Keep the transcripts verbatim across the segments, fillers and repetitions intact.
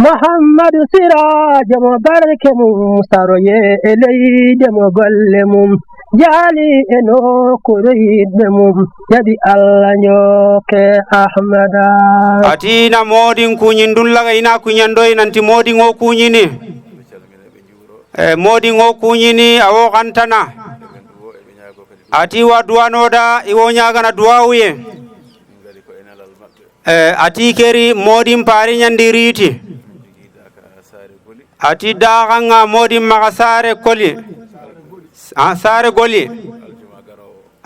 Muhammadu Siraajo mo barke mum saroye e leyde mo golle mum jaali e nokkuure yiɗɓe mum jaɓi Allah njooke Ahmada. Ati ina moodin kuñin dullaga ina kuñan ɗo inanti moodin o kuñini. E moodin o kuñini a wo xantana. Ati wa duwanoɗa i wo ñagana duwawuye. E ati keri moodin paari ñandi riiti. Ati daxanga moodin maxa saare koli. A saare goli.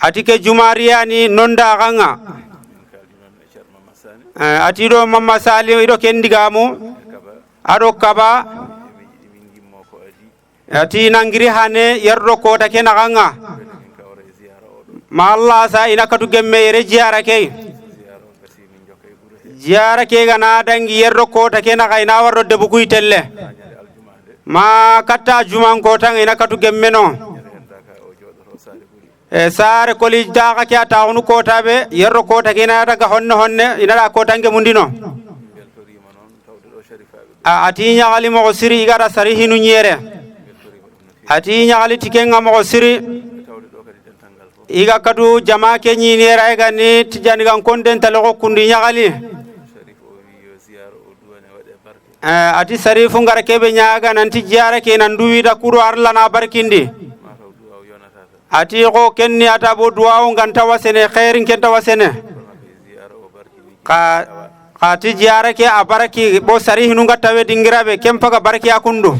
Ati ke jumariya ni non daxanga. E ati ɗo mamma sali iɗo kendigamu. Aɗo kaba. Ati nangiri hane yerɗo kota ke naxanga. Ma Allah sa ina katu gemme yere jiyara key. Jiyara ke gana dangi yerɗo kota ke naxa ina warɗo debu kuy telle. Ma katta juman kotanga ina katu gemme no. E saare koli daxa ke a taxunu kotaɓe yerɗo kota ke ina daga honne honne ina da kotange mundino. A ati ñaxali moxo siri igara sari hinu ñere. Ati ñaxali tikenga moxo siri. Iga katu jama ke ñinera igani tijanigan konden taloxo kundi ñaxali. Eh, ati sarifu ngara kebe ñaga nanti jiyara ke nan duwida kuro arla na barkindi. Ati xo kenni ata bo duwawu nganta wasene xeerin kenta wasene. Xa xa ti jiyara ke a baraki bo sarihinu nga tawe dingirabe ken paga baraki a kundu.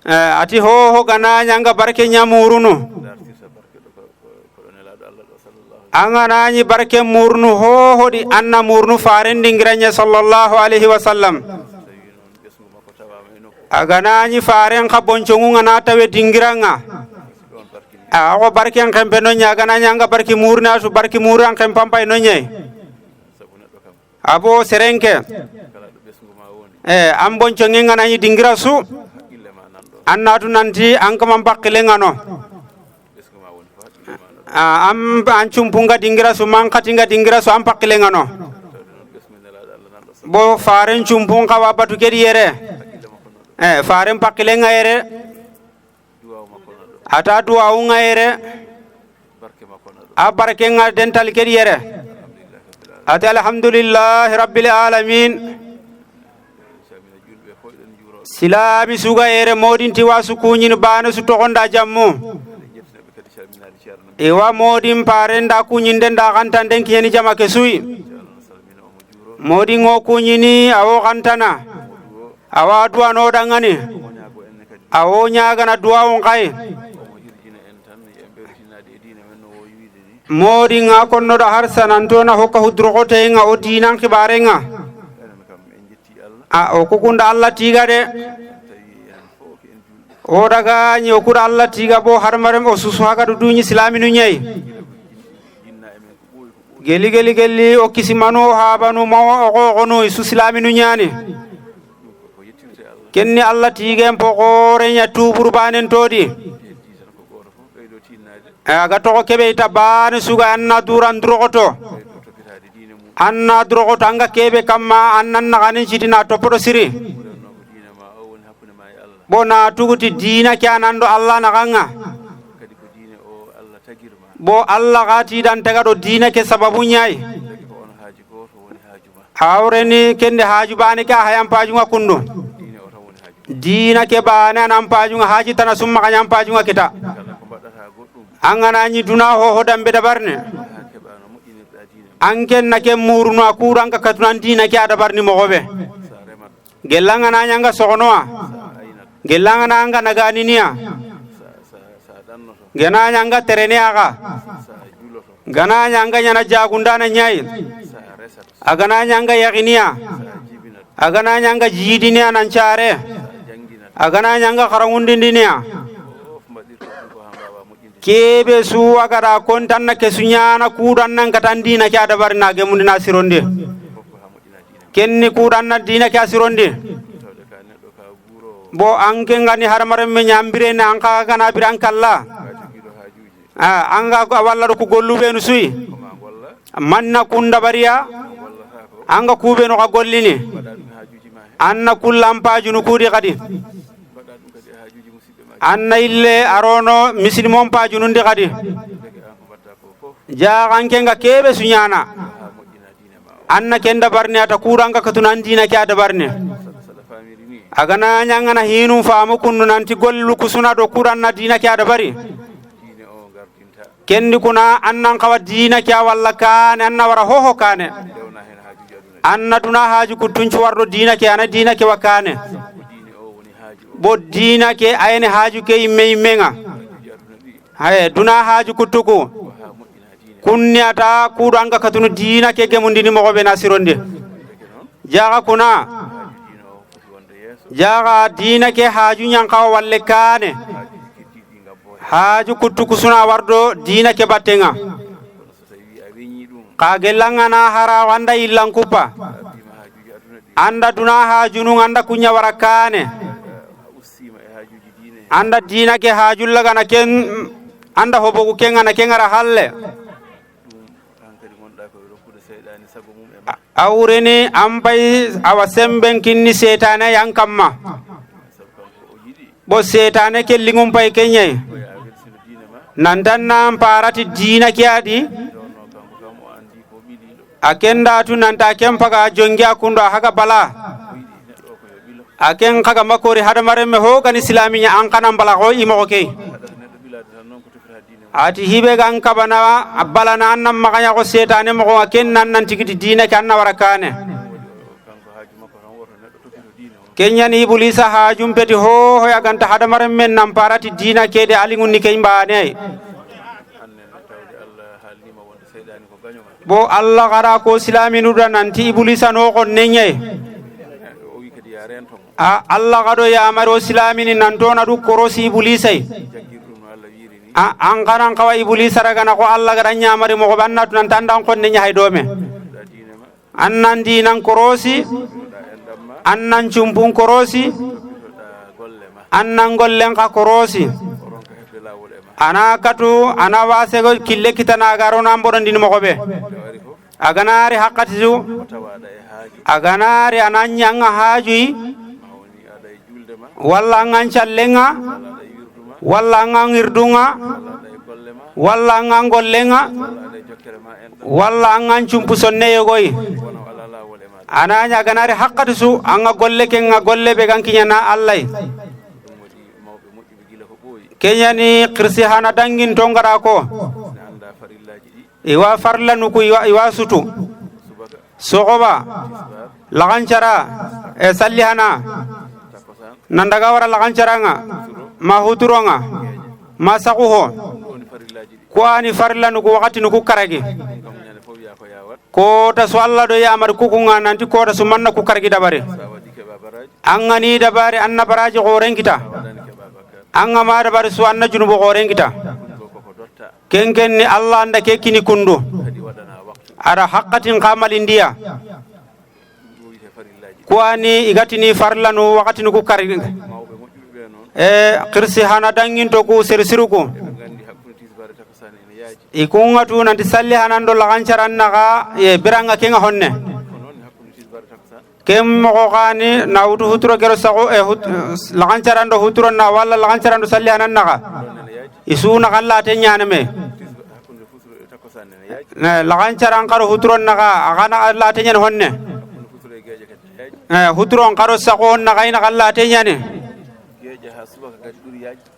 Eh, ati hoho gana ñanga barke ñamurunu. An gana ñi barke murnu hoho di anna murnu faren dingirañe sallallahu alaihi wasallam. A gana ñi faren xa boncongu nga na tawe dingiranga. A xo barken xempe no ña gana ñanga barki murna su barki muran xempampai no ñay. Abo serenke. Eh, an bonconge nga na ñi dingira su. An natu nanti an kaman bakkile nga no. A an an cumpunga dingira su man xatinga dingira su an bakkile nga no. Bo faren cumpun xawa batu kedi yere. Eh, faren bakkile nga yere. Ata duwawu nga yere. A barke nga dental kedi yere. Ati alhamdulillahi rabbil alamin. Silami suga yere modinti wasu kuñin bana su toxonda jammu. Iwa modin parenda kuñinde nda xantanden kiñeni jama ke suyi. Modin o kuñini awo xantana. Awa duwanoɗa ngani. Awo ñagana duwawun xay. Moodi nga konnoɗo har sananto na hokka hudroxote nga o dinan xibare nga. A o kukunda Allah tiga de. O daga ñi o kuda Allah tiga bo har marem o susu haga du duñi silaminu ñay. Geli geli geli o kisi manu o habanu mawa o xoxonu isu silaminu ñani. Kenni Allah tigen poxore ña tuburu banen todi. Aga toxo keɓe ita bane suga anna duran duroxoto. Anna duroxoto anga keɓe kamma annan naxanin citina toppoɗo siri. Bo na tuguti dina ke anando Allah naxanga. Bo Allah xa tidan tagaɗo dina ke sababu ñayi. Hawreni kende haju bane ke a hayan pajunga kundu. Dina ke bane anan pajunga haji tana summa kanyan pajunga kita. Angana ñi duna ho ho dambe dabarne. Anken na ke murnu a kuran ka katunan dina ke a dabarni mogobe. Gellanga na ñanga sogonoa. Gellanga na anga naganiniya. Gena ñanga terene aga. Gana ñanga ñana jagundana ñayi. Agana ñanga yaxiniya. Agana ñanga jidiniya nan care. Agana ñanga xarangundindiniya. Kebe su agada kontanna ke su ñana kudan nan katan dina ke adabari na gemundi na sirondi. Kenni kudan na dina ke a sirondi. Bo anke ngani haramaren me ñambire ne anka gana biran kalla. A anga walla do ku gollubenu suyi. Manna kunda bariya. Anga kubenu ka gollini. Anna kullampaajunu kuuɗi kadi. Anna ille arono misilimompaajunu ndi kadi. Jaaxanke nga keeɓe suñaana. Anna ken dabarne ata kuuɗanga katunu an diina ke a dabarne. A gana ñangana hinum faamu kundu nanti gollu kusuna do kuuɗanna diina ke a dabari. Kendi kuna annan kawa diina ke a walla kaane anna wara hoho kaane. Anna duna haaju kuttuncu wardo diina ke ana diina ke wa kaane. Bo diina ke ayene haaju ke imme immenga. Haye duna haaju kuttuku. Kunniyata kuuɗanga katunu diina ke gemundini moxo be na sironde. Jaxa kuna. Jaxa diina ke haaju ñankawa walle kaane. Haaju kuttuku suna wardo diina ke battenga. Xa gellangana hara wanda illan kuppa. Anda duna haajunun anda kuña wara kaane. Anda diina ke haaju lagana ken anda hobogu kengana kengara halle. Awreni an pay awa semben kinni setane yan kamma. Bo setane ke lingum pay keñay. Nantan nan parati diina ke adi. A kenda tu nanta ken paga jongi a kundo a haga bala. A ken kaga makori hadamaren me ho gani silamiña an kanan bala ho imoxo key. Ati hibe gan kabana balana annan maxaña xo setane moxo a ken nan nan tigiti diina ke anna wara kane. Keñani ibulisa hajum peti hohoy a ganta hadamaren men nan parati diina kede alingunni key mbaney. Bo allah xara ko silaminu da nanti ibulisa no xon neñay. A allah xado yamari o silamini nantona du korosi ibulisay. A an xanan xawa ibulisa ragana xo allah gada ñamari moxo bannatu nanta andan xon neña hay dome. Annan dinan korosi. Annan cumpun korosi. Annan gollen xa korosi. Ana katu ana wasego kille kitana garona mboɗondini moxo ɓe. A ganari hakkati su. A ganari ana ñanga hajuyi. Walla angan callenga. Walla angan irdunga. Walla angan gollenga. Walla angan cumpu sonneyogoyi. Ana ñaganare hakkati su anga golle ke nga golle ɓe gan kiñana allay. Keñani kirsi hana dangin tongara ko. Iwa farla nuku iwa, iwa sutu. Sogoba. Lagancara. E salli hana. Nandaga wara lagancaranga. Ma huturonga. Ma sakuho. Kuwani farla nuku wakati nuku karagi. Kota su allah do yamari kukunga nanti kota su manna ku kargi dabari. An gani dabari anna baraji xoren kita. An gama dabari su anna junubu xoren kita. Kenken ni allah anda ke kini kundu. Ada hakkatin kamalindiya. Kuwani igatini farlanu wakatinu ku kargi. E kirsi hana danginto ku serisiruku. Ikunga tu nanti salli hanan do lagancaran naga e biranga kenga honne. Ken moxo xani na wutu huturo gero saxu e hut, lagancaran do huturo na walla lagancaran do salli hanan naga. Isu nagan late ñane me. Lagancaran xaro huturo naga a xana late ñane honne. Huturon xaro saxu on naga ina xan late ñane.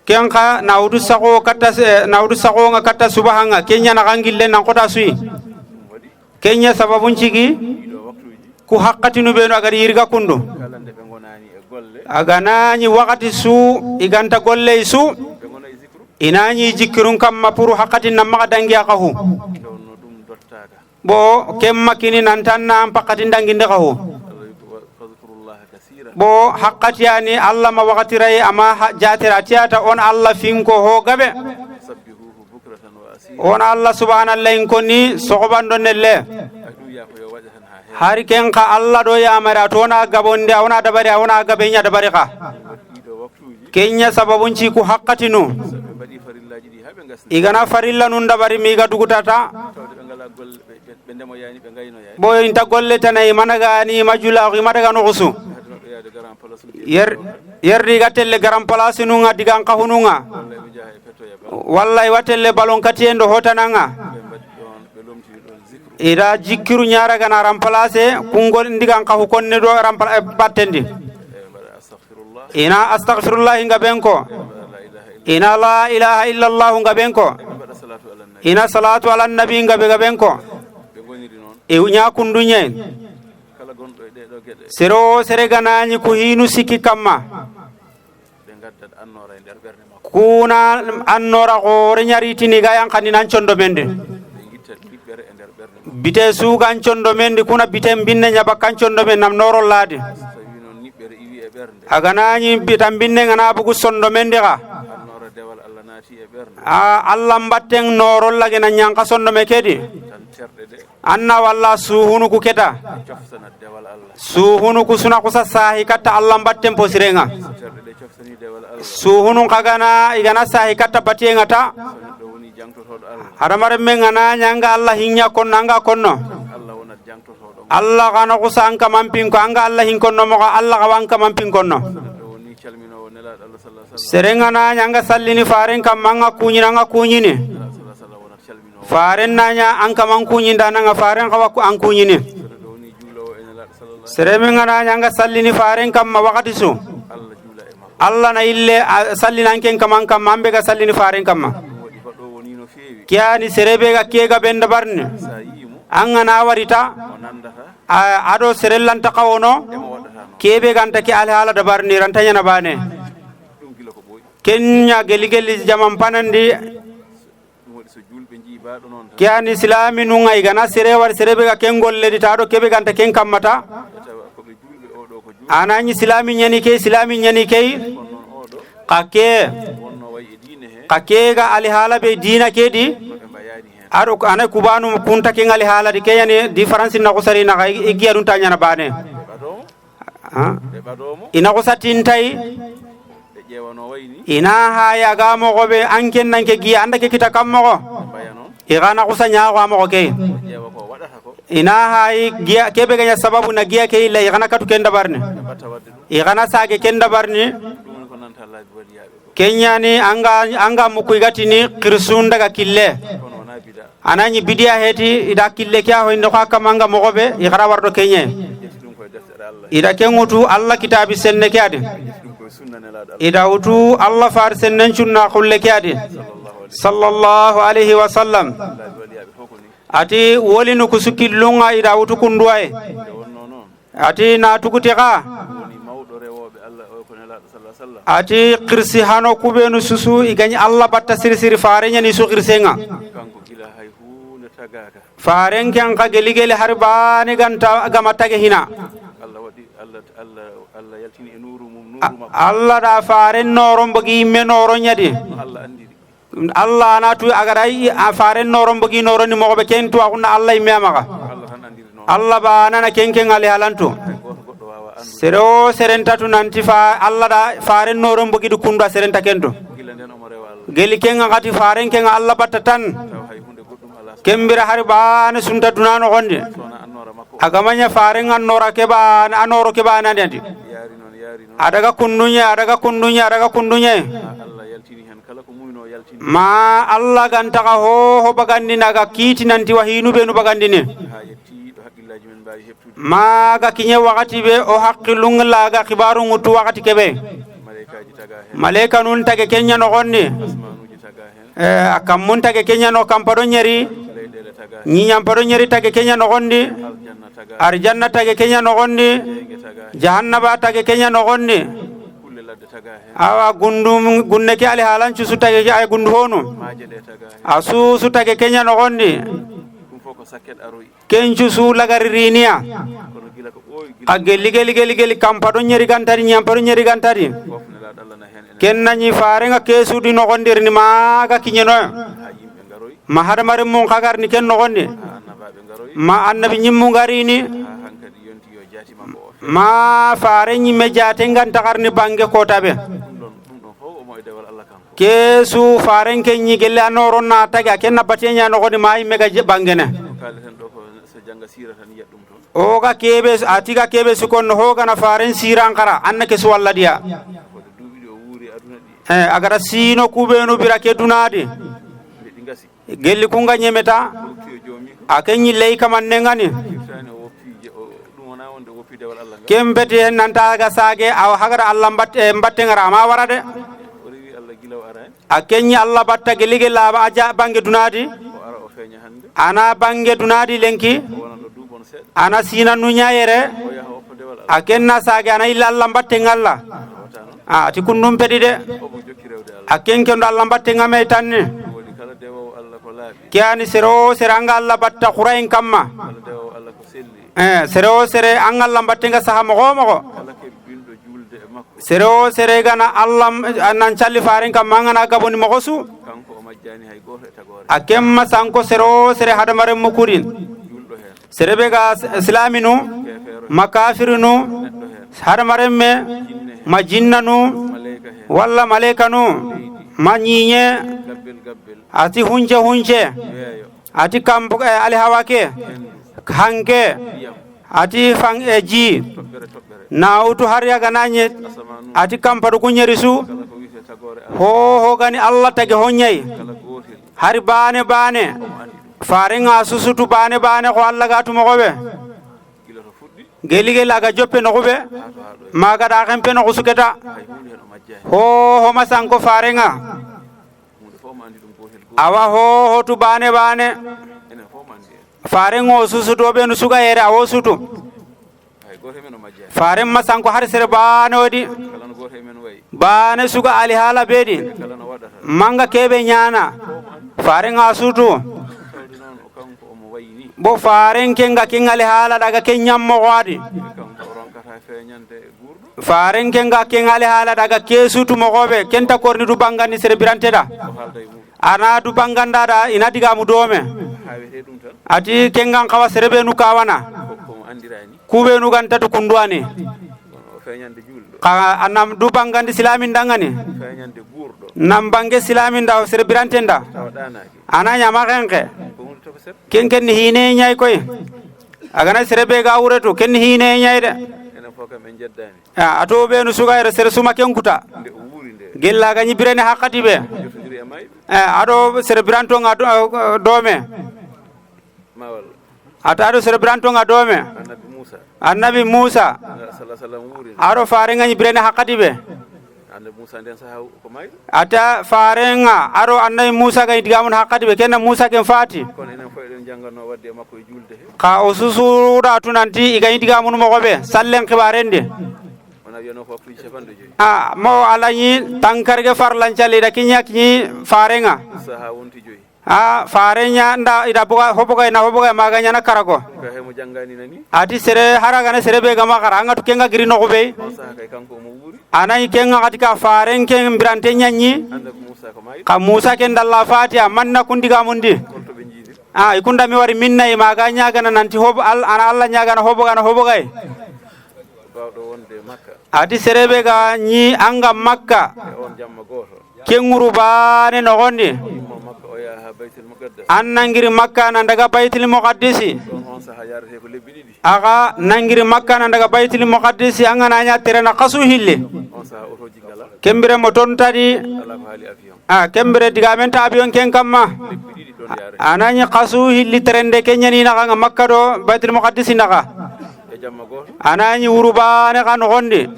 Ken xa na wutu saxo katta, na wutu saxo nga katta subaha nga kenya na gangille nan kota sui. Kenya sababun cigi ku hakkatinu benu agari yirga kundu. Aganani wakati su iganta golle su. Inani jikirun kamma puru hakkatin na maga dangi akahu. Bo ken makini nantanna an pakkatin danginde kahu. Bo hakkatiyani allah ma wakatiray ama jatira tiyata on allah finko ho gabe. On allah subhanallah in koni sogobando nelle. Hari ken ka allah do yamari a tona gabonde a wona dabari a wona gabe ña dabari ka. Kenya sababun ci ku hakkatinu. Igana farilla nun dabari mi iga dugutata. Boyo inta golle tana imana gani imajula imata gano kusu. Yer, yerdi ga telle garan place nun ga digan kahu nun ga. Wallay wa telle balon kati en do hotanan ga. Ida jikkiru ɲara gana remplacer kungol ndigan kahu konne do rempla-, eh, battendi. Ina astaghfirullah nga ben ko. Ina la ilaha illallah nga ben ko. Ina salatu ala nabi nga be ga ben ko. E ɲa kunduɲe. Sere o sere ganaɲi ku hinu sikki kamma. Kuna annora gore ɲaritini ga yan kani nan condo mende. Bite sugan condo mende kuna bite binne ɲaba kan condo men nam noro ladi. A ganaɲi bitan binne gana bugu sondo mende ga. A Allah mbatten noro lage na ɲanka sondo me kedi. Anna walla suhunu ku keta. Suhunu ku suna kusa sahi katta Allah mbatten posirenga. Suhunu kagana igana sahi katta batiyenga ta. Hadamaren men gana ɲanga Allah hinya konno anga konno. Allah kana kusa anka mampin ko anga Allah hin konno mo Allah kawa anka mampin konno. Serenga na ɲanga sallini faren kamma anga kuɲina anga kuɲini. Faren naɲa an kaman kuɲinda nanga faren kawa ku an kuɲini. Seremen gana ɲanga sallini faren kamma wakati su. Allah na ille a, sallinan ken kaman kamma ambe ga sallini faren kamma. Kiyani serebe ga ke ga benda barni. An gana warita. A, ado serellanta kawono. Kebe ganta ke alhala da barni rantanya na bane. Kenya geli geli jaman panandi. Kiyani silami nun ay gana sere war sere be ga ken golle di ta do kebe ganta ken kammata. Anani silami ɲani ke silami ɲani ke. Ka ke ka ke ga ali hala be dina ke di. Ado ana kubanu kunta ken ali hala di ke yani di faransi na kusari na ga igiya dun ta ɲana bane. Ina ko satintay. Ina haya ga mogo be anken nanke giya anda ke kita kam mogo. Igana kusa ɲago a mogo ke. Ina hayi giya kebe ganya sababu na giya ke illa igana katu ken dabarni. Igana sage ken dabarni. Kenyani anga anga muku igatini kirsun daga kille. Anani bidiya heti ida kille kya hoy no ka kamanga mogobe igara wardo kenye. Ida ken wutu Allah kitabi senne ke adi. Ida wutu Allah far sennen cunna kulle ke adi. Sallallahu alaihi wasallam. Ati woli nuku sukillunga ida wutu kunduwaye. Ati na tuguti xa. Ati xirsi hano kubenu susu igani Allah batta siri siri fare ɲani su xirsenga. Faren ken xa geli geli hari bani ganta gama tage hina. Allah da faren noron bogi imme noron ɲadi. Allah na tu agara a faren noron bogi noron ni mogobe ken tu akunna Allah imme amaga. Allah ba nana ken ken ali halantu. Sere o seren tatu nanti fa Allah da faren noron bogi du kundwa seren takentu. Geli ken ngati faren ken Allah batta tan. Kembira hari bane sunta dunano gonde. Agamanya faren annora keba anoro keba nani andi. Adaga kundunya adaga kundunya adaga kundunya. Ma Allah gantaga hoho bagandini aga kiiti nanti wa hinu benu bagandini. Ma ga kiɲe wakati be o haqqilun la ga kibaru ŋutu wakati kebe. Malaika nun tage kenya no gonni. Eh, a kammun tage kenya no kampa do ɲeri. Ɲiɲan pa do ɲeri tage kenya no gondi. Arjanna tage kenya no gondi. Jahannaba tage kenya no gondi. Awa gundum gunne ke ali halan cusu tage ke ay gundu honu. A susu tage kenya no gondi. Ken cusu lagari riniya. Ka geli geli geli geli kampa do ɲeri gantari ɲampa do ɲeri gantari. Ken naɲi farenga kesudi no gondirni maga kiɲeno. Ma hadamaren mun kagarni ken nogondi. Ma annabi ɲimmu garini. Ma fare ɲimme jate ngan tagarni bange kotabe. Kesu faren ken ɲi gelle anoron na tagi a ken na batiye ɲa nogondi ma yimme ga bangene. Oga keɓe, a tiga keɓe sukon no hogana faren siran kara, anna ke suwalladiya. E, agata sino kuɓenu bira ke dunadi. Gelli kunga ñemeta. A keñi ley kaman nengani. Kembeti hen nanta aga sage, awa hagara Allah mbatte, mbatte ngara ama warade. A keñi Allah batta gelige laba aja bange dunadi. Ana bange dunadi lenki. Ana sina nuñayere. A kenna sage ana illa Allah mbatte ngalla. A ati kundum pedi de. A kenke ndo Allah mbatte ngame tanne. Ke ani sere o sere anga Allah batta Qur'an kamma. Eh, sere o sere anga Allah mbatte nga saha mogo mogo. Sere o sere gana Allah, eh, nan calli faren kamma ngana gaboni mogo su. A kemma sanko sere o sere hadamaren mukurin. Sere be ga s-, silaminu, ma kafirinu, hadamaren me, ma jinnanu, walla malaikanu, ma ñiñe, ati hunce hunce, ati kamp-, eh, alihawake, hanke, ati fan e ji, na utu har yaga nañe, ati kampadu kuñeri su, ho, ho gani Allah tage hoñay, hari bane bane, faren a susutu bane bane ko Allah gatu mogobe. Geli geli aga joppe no gube, maga da kan peno kusuketa. Ho, ho masanko faren a. Awa ho, ho tu bane bane. Faren o susutu o benu suga yere a o sutu. Faren masanko har sere bane odi. Bane suga ali hala bedi. Manga kebe ñana. Faren a sutu. Bo faren kenga kenga alihaala daga ken ñammoxo adi. Faren kenga kenga alihaala daga ke sutu moxoɓe kenta korni du bangandi sere biranteda. Ana du bangandada ina digamu dome. Ati kengan xawa sere benu kawana. Kuɓenu gantatu kunduwani. Xa anam du bangandi silamin dangani. Nam bange silamin da sere birantenda. Ana ñama xenxe. Ken ken ni hine ñay koy. Agana sere be ga wuretu ken ni hine ñay de. A ato be no suga ere sere suma ken kuta. Gella ga ñi birene haqqati be. A ado sere biranto nga do-, dome. Ata ado sere biranto nga dome. Annabi Musa. Aro fare nga ñi birene haqqati be. Annabi Musa nden saha ko mayɗo. Ata farenga aro annabi Musa ga digamun haqqati be kenna Musa ken fati. Kono enen fof eɗen jannganno wadde e makko e julde he. Ka o susuda tunanti iga digamun mo gobe sallen xibaren de. Wona wiyano ko waktuji capanɗe joyi. A mo alañi tankarge farlancali da kiñak ñi farenga. Saha wonti joyi. A fareña nda ida boga hoboga na hoboga maga ñana karago. Ka hemo jangani nani. Ati sere haraga na sere be gama kara anga tukenga giri no be. O saha kay kanko mo wuri. Anay kenga kati ka faren ken birante ñanñi. Anda ko Musa ko mayi. Ka Musa ken dalla fatiha manna kundiga mundi. Kolto be jidi. A ikunda mi wari minna e maga ñaga na nanti hobo al ana Allah ñaga na hoboga na hobogay. Bawɗo wonde Makka. Ati sere be ga ñi anga Makka. E on jamma goto. Kenguru bane nogondi. An nangiri makka nan daga baytil muqaddisi. Aga nangiri makka nan daga baytil muqaddisi an gana ña terena kasu hilli. Kembire mo ton tadi. A kembire digamen ta abiyon ken kamma. Anani kasu hilli terende kenyani na ga makka do baytil muqaddisi na ga. Anani wuru bane kan nogondi.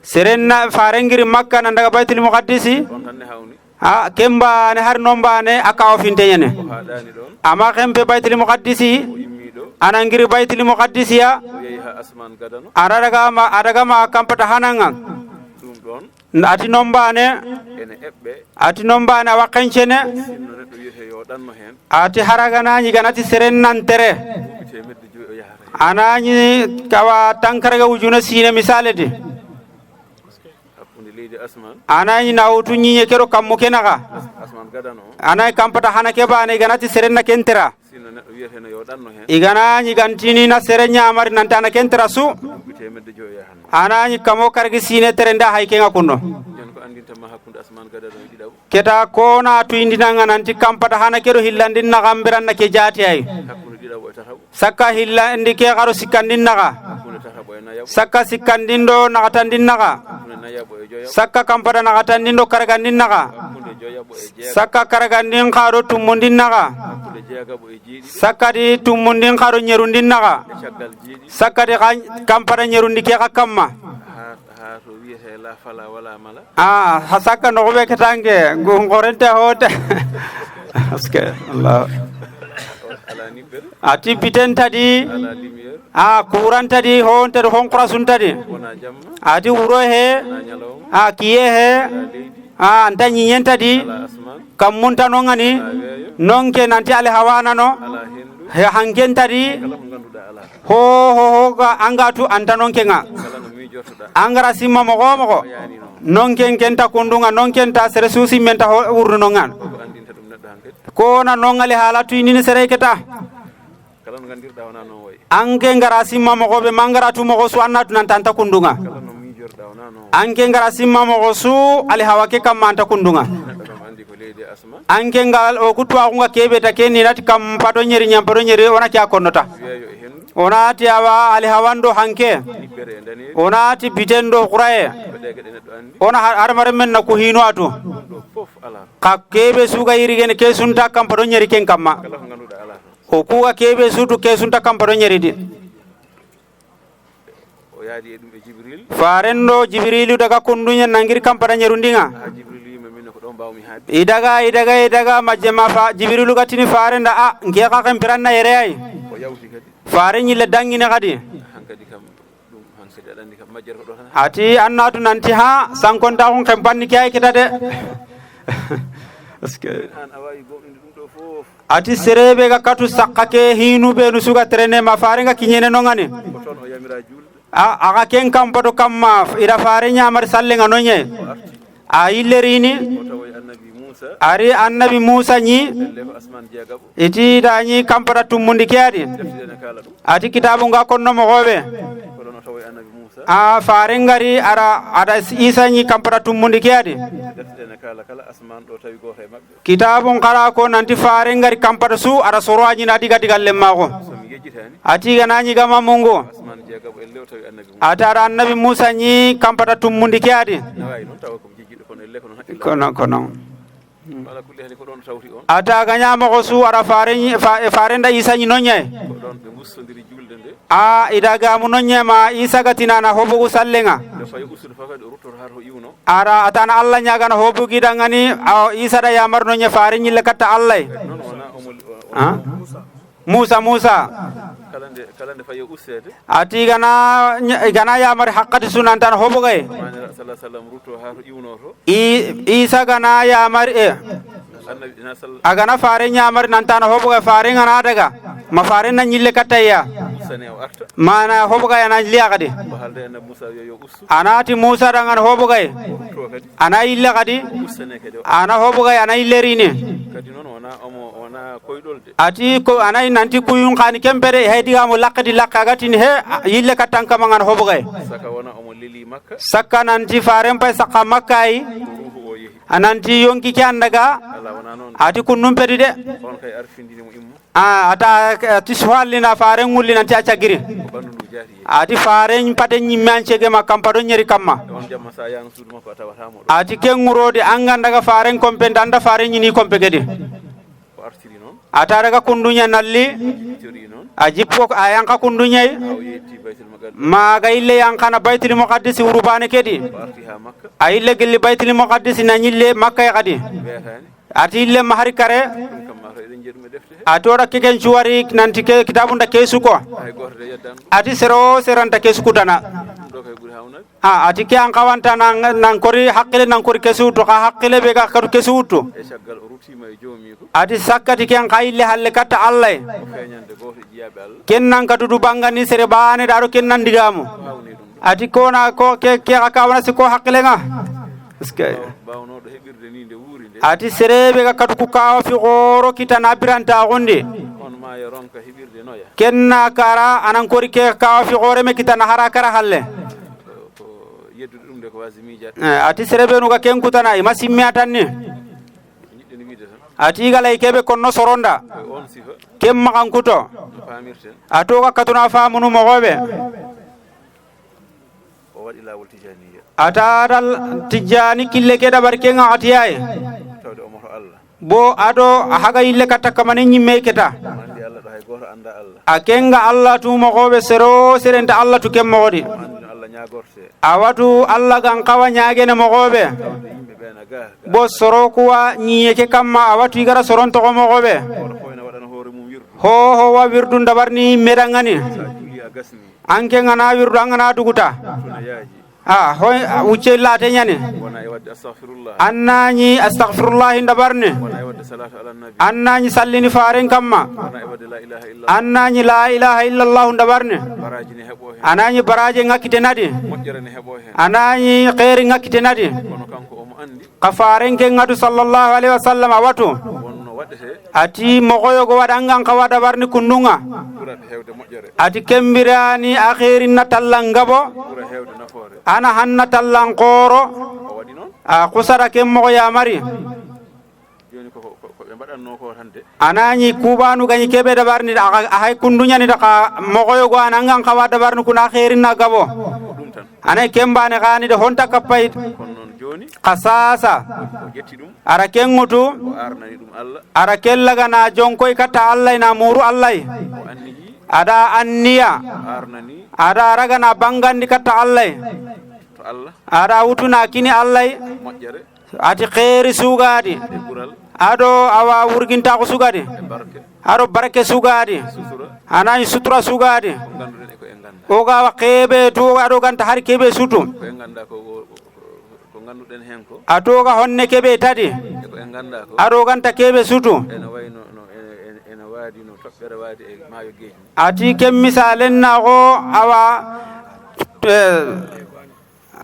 Serenna farengiri makka nan daga baytil muqaddisi. A kemba ne har nomba ne aka o finteñene. Ama kempe baytil muqaddisi. Anangiri baytil muqaddisiya. Adagama adagama kampata hananga. Ati nomba ne. Ati nomba ne awa kencene. Ati haraganañi ganati serennan tere. Anañi kawa tankaraga wujuna sine misaledi. Anañi na wutu ñiñe kero kammu kenaga. Anañi kampata hana kebane ganati serenna kentera. Iganañi gantini na serenña amari nantana kentera su. Anañi kamo kargi sine terenda hay kenga kundo. Keta kona tuyindinanga nanti kampata hana kedo hillandin na gambiran na ke jati ay. Sakka hillandi ke xaro sikkandin naxa. Sakka sikkandin do naxatandin naxa. Sakka kampada naxatandin do karagandin naxa. Sakka karagandin xaro tummundin naxa. Sakka di tummundin xaro ñerundin naxa. Sakka di xa kampada ñerundi ke xa kamma. A, xa sakka noxu be ketange ngu nxorente hote. Parce que Allah. Ati biten tadi. A, kuran tadi, hon tadi, hon kurasun tadi. Ati wuro he. A, kiye he. A, anta ñiñen tadi. Kammunta nongani. Nonke nanti ale hawanano. He hanken tadi. Ho ho ho ga anga tu anta nonke nga. Angara simma moxo moxo. Nonken kenta kundunga, nonken ta sere susi menta ho urdu nongan. Kona nongale halatu inini sere keta. Anke ngara simma moxo be mangara tu moxo su annatu nanta anta kundunga. Anke ngara simma moxo su ali hawa ke kamma anta kundunga. Anke ngal o kutu axunga kebe ta ke ni nati kam pado ñeri ñam pado ñeri ona ke a konnota. Ona ti awa ali hawando hanke. Ona ti bitendo xuraye. Ona har, har mare men na ku hino atu. Xa kebe suga yirigene ke sunta kam pado ñeri ken kamma. O kuga kebe sutu ke sunta kampa do ñeridi. Farendo Jibrilu daga kunduña nangiri kampa da ñerundinga. Idaga idaga idaga majema fa Jibrilu gatini farenda a ngiya ka kempiranna yere ay. Fare ñille dangine kadi. Ati annatu nanti ha sankonta kun kempanni ke ay kita de. Parce que ati serebe ga katu sakka ke hinu be nu suga trene ma fare nga kiñene no ngani. A aga ken kam pato kamma ira fare ñamar salle nga no ñe. A yillerini. Ari annabi Musa ñi. Iti dañi kam pata tumundi ke adi. Ati kitabu nga konno mo gobe. A fare ngari ara ada Isa ñi kam pata tumundi ke adi. Kitabun kara ko nanti fare ngari kampata su ara soro añi na diga diga lemmago. Ati gana ñi gama mungu. Ata ara annabi Musa ñi kampata tumundi ke adi. Kono kono. Ata gaña moxo su ara fare ñi fa- e fare nda Isa ñi noñe. A ida gamu noñe ma Isa gatina na hobugu sallenga. Ara atana Allah ñagana hobugi dangani a Isa da yamar noñe fare ñille katta Allah. Musa Musa. Ati gana gana yamar haqqati sunantan hobugaye. I Isa gana yamari e a gana fare ñamari nantana hobuga fare gana daga ma fare na ñille kattayya. Mana hobuga yana liya kadi. Anati Musa dangan hobuga e ana yille kadi. Ana hobuga ana yille rini. Ati ko ana nanti kuyun kani kempere hay diga mo lakkadi lakka gatini he yille kattan kama ngan hobuga e. Sakka nanti faren pay sakka makka ay. Ananti yonki ke andaga. Ati kunnum pedi de. A ata ati suhalli na faren ngulli nanti a cagiri. Ati faren pate ñimme an cege ma kampa do ñeri kamma. Ati ke ngurodi anga ndaga faren kompe ndanda faren ñini kompe gedi. Ata daga kunduña nalli. A jippo a yanka kunduñay. Maga ille yankana baytul muqaddis urubane kedi. A ille gilli baytul muqaddis na ñille makka e kadi. Ati ille mahari kare. Ati oɗa keken cuwari nanti ke kitabunda kesu ko. Ati sero seranta kesu kutana. A ati ke an kawanta nan nan kori hakkile nan kori kesu to ka hakkile be ga kadu kesu to. Ati sakkati ke an ka ille halle katta Allah. Ken nan ka dudu bangani sere bane daro ken nan digamu. Ati kona ko ke ke ka kawana si ko hakkile nga. Ati serebe ga kadu ku kawa fi goro kitana biranta gondi. Kenna kara anan kori ke kawa fi gore me kitana hara kara halle. Ati serebe nuga ken kutana ima simme atanni. A ti galay keɓe konno soronda. Ko on sifa. Ken maxankuto. No faamirten. A to ga katuna faamunu moxoɓe. O waɗi laawol tijaniya. A taadal tijani kille ke dabar ke ŋaxatiyaye. Tawde omo to Allah. Bo ado a haga yille katta kamane ñimme keta. Mandi Allah ɗo hay gooto annda Allah. A kenga Allah tu moxoɓe sero serenta Allah tu ken moxodi. Omo anndi no Allah ñaagorte. A watu Allah gan xawa ñaagene moxoɓe. Tawde yimɓe ɓeena ga. Bo soro kuwa ñiye ke kamma a watu igara soron toxo moxoɓe. Hoore fof ene waɗana hoore mum wirdu. Ho ho wa wirdu dabarni medangani. Sa juuli a gasni. An ke ŋana wirdu an ŋana duguta. Tuna yaaji. A hoy wucce late ñani. Wona e waɗde astahfirullah. An nañi astahfirullahi dabarni. Wona e waɗde salatu ala nabi. An nañi sallini faren kamma. Wona e waɗde la ilaha illallah. An nañi la ilaha illallahu dabarni. Baraji ne heɓo hen. A nañi baraji ŋakkite nadi. Moƴƴere ne heɓo hen. A nañi xeeri ŋakkite nadi. Kono kanko omo anndi. Xa faren ke ŋatu sallallahu alayhi wa sallam a watu. Wonno waɗete. A ti moxoyogo waɗangan xawa dabarni kunduŋa. Ɓurata heewde moƴƴere. A ti kembirani a xeerinna tallan gabo. Ɓura heewde nafoore. Ana hanna tallan xooro. O waɗi noon. A xusara ken moxo yamari. Jooni ko, ko, ko ɓe mbaɗatnoo ko tan de. A nañi kubanu gañi keɓe dabarni da a hay kunduñani da xa moxoyogo anangan xawa dabarni kuna xeerinna gabo. Ko ɗum tan. Anay kembane xani de honta kappayit. Kono noon jooni. Xa sasa. O ƴetti ɗum. Ara ken ŋutu. O arnani ɗum Allah. Ara ken lagana jonkoy katta Allah ina muru Allah. O anniyi. Ada anniya. O arnani. Ada ragana bangandi katta Allah. To Allah. Ada wutuna kini Allah. Moƴƴere. Ati xeeri sugadi. E ɓural. Ado awa wurgintaxu sugadi. E barke. Ado barke sugadi. Sutura. Anani sutura sugadi. Ko ngannduɗen e ko en ngannda. Oga wa keɓe tu ado ganta hari keɓe sutu. Ko en ngannda ko, ko, ko, ko ngannduɗen hen ko. A toga honne keɓe tadi. E ko en ngannda ko. Ado ganta keɓe sutu. Ene wayno no, ene, ene, ene waadi no toɓɓere waadi e maayo geeji. Ati ken misalen na ko awa, eh,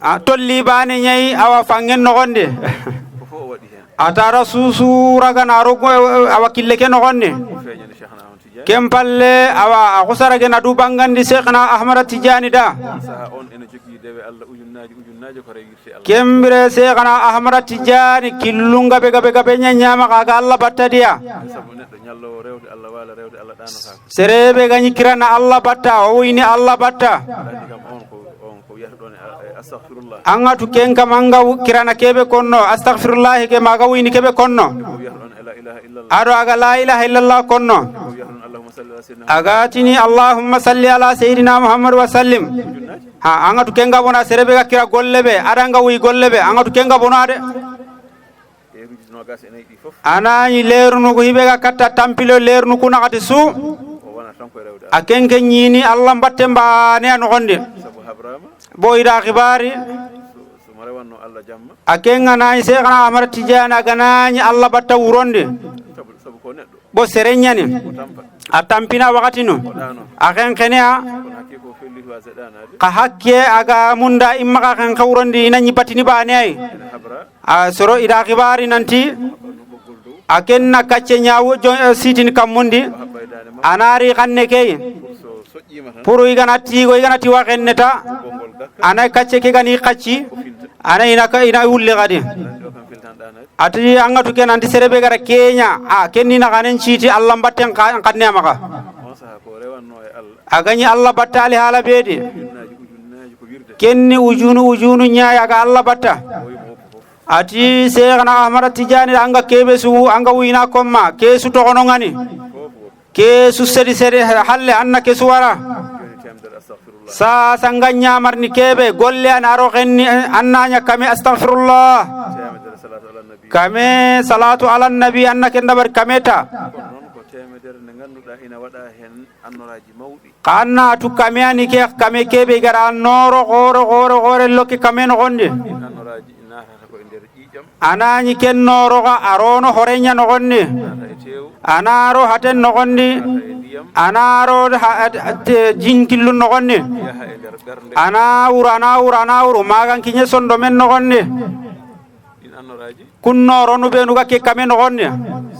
a tolli bane ñayi awa fangen noxondi. Ko fof o waɗi hen. A tara susu ragana rogo awa kille ke noxondi. Feeñani Cheikhna Ahmad Tidiane. Ken palle awa a xusara gena du bangandi Cheikhna Ahmad Tidiane da. On saha on ene jogii dewe Allah ujunnaaji ujunnaaji ko rewirte Allah. Kembire Cheikhna Ahmad Tidiane killunga be gabe gabe ñañama kaga Allah battadiya. Sabu neɗɗo ñallowo rewde Allah wala rewde Allah ɗanotaako. Serebe gañi kirana Allah batta o wini Allah batta. Alani kam on ko, on ko wiyata ɗon e, e astaghfirullah. Angatu ken kam anga wu-, kirana kebe konno astaghfirullah ke maga wini kebe konno. Ko wiyata ɗon e la ilaha illallah. Ado aga la ilaha illallah konno. Ko wiyata ɗon allahumma salli ala sayyidina. Aga tini allahumma salli ala sayyidina Muhammad wa sallim. Ujunnaaji. Ha, angatu kenga bona serebe ga kira golle be, ada nga wi golle be, angatu kenga bona de. Heeruuji noogaas e nayi ɗi fof. A nañi leernu ko hiɓe ga katta tampilo leernu kuna kati su. O wona tan ko rewde Allah. A kenke ñiini Allah mbatte mbaane a noxondi. Sabu habraama. Bo ida xibaari. So, so mo rewanno Allah jamma. A kenga nañi Seexna Ahmad Tijaani a ga nañi Allah batta wuronde. Sabu, sabu ko neɗɗo. Bo sereñani. O tampa. A tampina wakati no. O ɗaano. A xenxene a. Kono hakkee ko fellitu a seɗaanaade. Ka hakke a ga munda imma ka xenxe wuronde ina ñi batini baane ay. Ene habra. A soro ida xibaari nanti a kenna kacce ñaawo jo-, eh, sitini kammundi. A naari xanne key. Pour i gana tiigo, i gana tiwa xenneta. A na kacce ke gani xacci. A na ina ka, ina wulle xadi. Ati angatu ken anti serebe gara keña. A kenni na xanen citi Allah mbatten xa-, xanne amaxa. A gañi Allah batta ali hala beede. Kenni ujunu, ujunu ñaaya ga Allah batta. Ati Seexna Ahmada Tijaani anga kebe su, anga wuyna komma, ke su toxono ngani. Ke su sedi sedi halle anna ke su wara. Sa, sa nga ñamarni kebe, golle an aro xenni, anna ña kame astaghfirullah. Kame salatu ala nabi anna ke ndabar kameta. Ko noon ko teemedere nde ngannduɗaa ina waɗa heen annoraaji mawɗi. Ka anna tu kame ani ke kame kebe gara annoro xoro xoro xore lokke kame no gonde. Ɗiin annoraaji naatata ko e nder ƴiiƴam. Anani ken noro ga arono horeña no gonde. Naata e teew. Anaro haten no gonde. Naata e ndiyam. Anaro ha, ha, te jinkillu no gonde. Yaha e nder ɓernde. Ana wuro, ana wuro, ana wuro. Magan kiñe sondo men no gonde. Ɗiin annoraaji. Kunno ronu be nuga ke kame no gonde.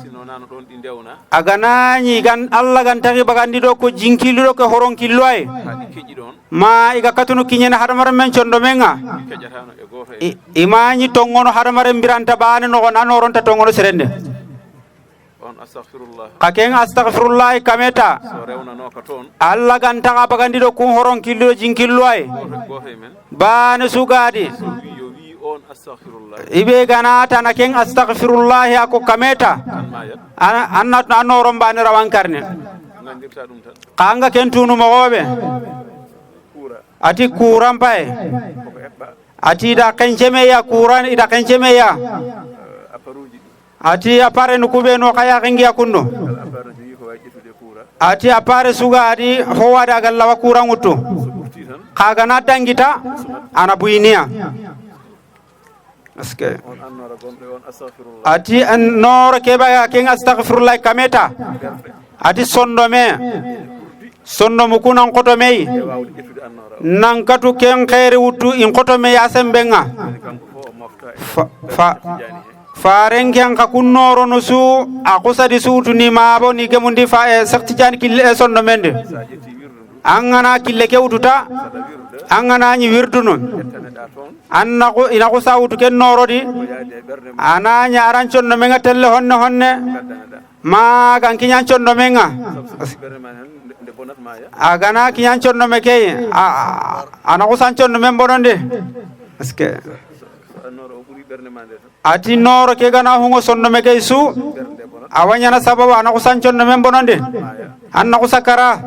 Sino nano ɗon ɗi ndewna. A ganañi gan Allah gan tagi bagandi ɗo ko jinkilu ɗo ko horon killu ay. Haa ɗi keƴi ɗon. Ma iga katunu kiñene hadamaren men condo men ga. Ɗi keƴatano e gooto e. I, imañi tongono hadamaren mbiranta bane no gon anoronta tongono serende. Ka ken astagfirullahi kameta. Alla ganta ka bagandiɗo kun horon killiɗo jinkilluwaye. Baane sugaadi. Ibe ganata na ken astagfirullahi ako kameta. Anna annoron baane rawan karne. Ka anga ken tunu mogoɓe. Ati kuran paye. Ati ida kenceme ya kuran ida kenceme ya. Ati apare nu kube no kaya kengi akunno. Ati apare suga adi howa da gallawa kuran utu. Kaga na dangita ana buiniya. Ati an noro keba ya ken astagfirullah kameta. Ati sondome. Sondomu kunan kotomei. Nan katu ken kere wutu in kotomei asembenga. Fa fa faren ken ka kunnoro nusu. A kusadi sutu ni mabo ni gemundi fa e sekti jani kille e sondomende. Angana kille ke wututa. Angana ni wirdunu. Anna ku ina kusa wutu ken norodi. Ana nyaran condomenga telle honne honne. Ma gan kiñan condomenga. A gana kiñan condome key. Ana kusan condomen bononde. Parce que ati noro ke gana hungo sondome key su. A wañana sababu ana kusan condomen bononde. Anna kusa kara.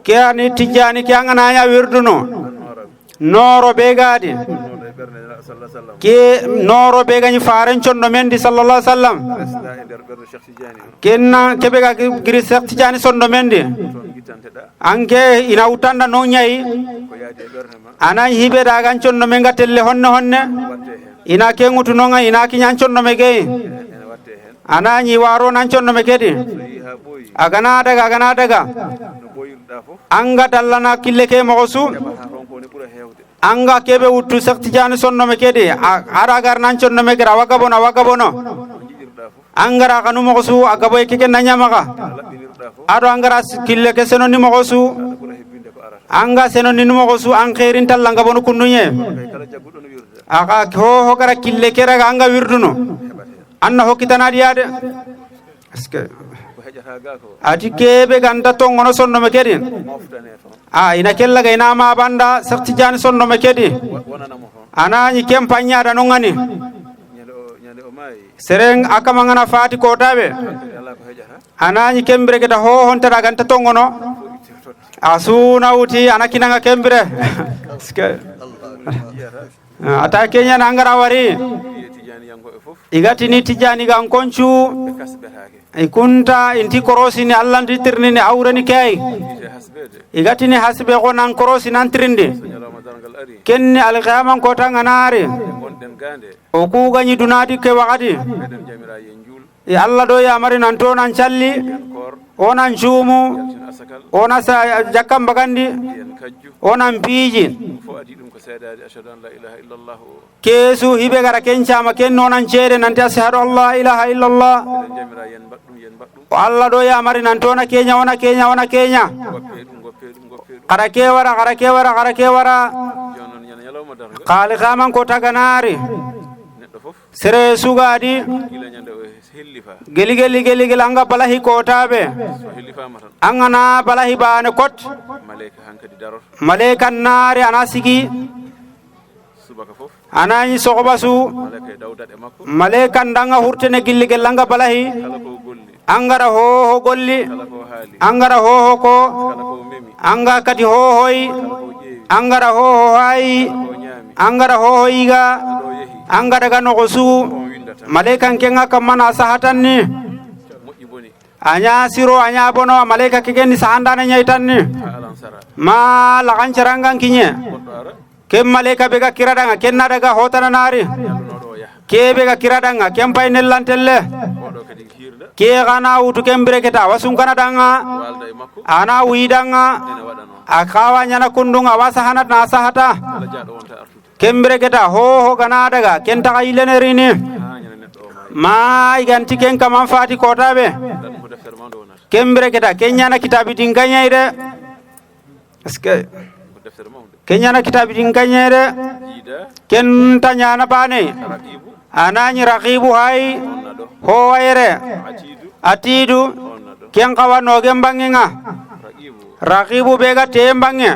Ke ani tijani ke angana ya wirduno. Noro be gadi. Ke noro be gani faren condo mendi sallallahu alaihi wasallam. Kenna kebe ga giri Cheikh Tidiane sondo mendi. Anke ina utanda no nyai. Ana hibe dagan condo menga telle honne honne. Ina kengutu nonga ina kinyan condo mege. Ana ñi waro nan condo me kedi. Agana daga agana daga. Anga dallana kille ke moxo su. Anga kebe wuttu Cheikh Tidiane sonno me kedi. Ara gar nan condo me kedi awa gabono awa gabono. Angara kanu moxo su a gaboye keke na ñamaxa. Ado angara kille ke senoni moxo su. Anga senoni moxo su an xerin talla gabono kunduñe. Axa hoho gara kille ke raga anga wirduno. Anna hokkitanaɗi yaade. Est-ce que ati keɓe ganta tongono sonno me kedi. A ina kellaga ina ma banda Cheikh Tidiane sonno me kedi. Anani kem paññaɗa non gani. Seren akama gana fati kotaɓe. Anani kembire geta ho hontaɗa ganta tongono. A suna wuti ana kinanga kembire. Est-ce que ata keñana angara wari. Igatini tijani gan koncu. Ikunta inti korosini allanditirnini awrani kay. Igatini hasbe ko nan korosi nan tirindi. Kenni alqiyaman kota ganari. O kugañi dunadi ke wakati. E Allah ɗo yamari nan to nan calli. Onan cuumu. Ona sa jakkan bagandi. Onan piiji. Keesu hiɓe gara kencama ken nonan ceede nanti ashhadu an la ilaha illallah. O Allah ɗo yamari nan to ona keña ona keña ona keña. Kara ke wara kara ke wara kara ke wara. Kali kaman ko taganari. Sere sugadi. Geli geli geli geli anga balahi kotaɓe. Anga na balahi bane kot. Maleyka nari ana sigi. Anani sogoba su. Maleyka ndanga hurtene gilli gel anga balahi. Angara hoho golli. Angara hoho ko. Anga kadi hohoyi. Angara hoho hayi. Angara hoho yiga. Anga daga noxo su. Maleykan kenga kammana sahatanni. Aña siro aña bono maleyka kegendi sahandana ñaytanni. Ma laxancarangan kiñe. Ken maleyka be ga kiraɗanga ken na daga hotananari. Ke be ga kiraɗanga ken pay nellantelle. Ke gana wutu ken bireketa wa sunkana danga. Ana wuyidanga. A kawa ñana kundunga wa sahanatna sahata. Kembire geta hoho gana daga ken taxa yilenerini. Ma iganti ken kaman fati kotaɓe. Kembire geta ken ñana kitabi dingañayde. Est-ce que ken ñana kitabi dingañayde. Ken ta ñana bane. Anani raqibu hayi. Howayre. Atiidu. Ken kawa noogen banŋe ŋa. Raqiibu be ga teye banŋe.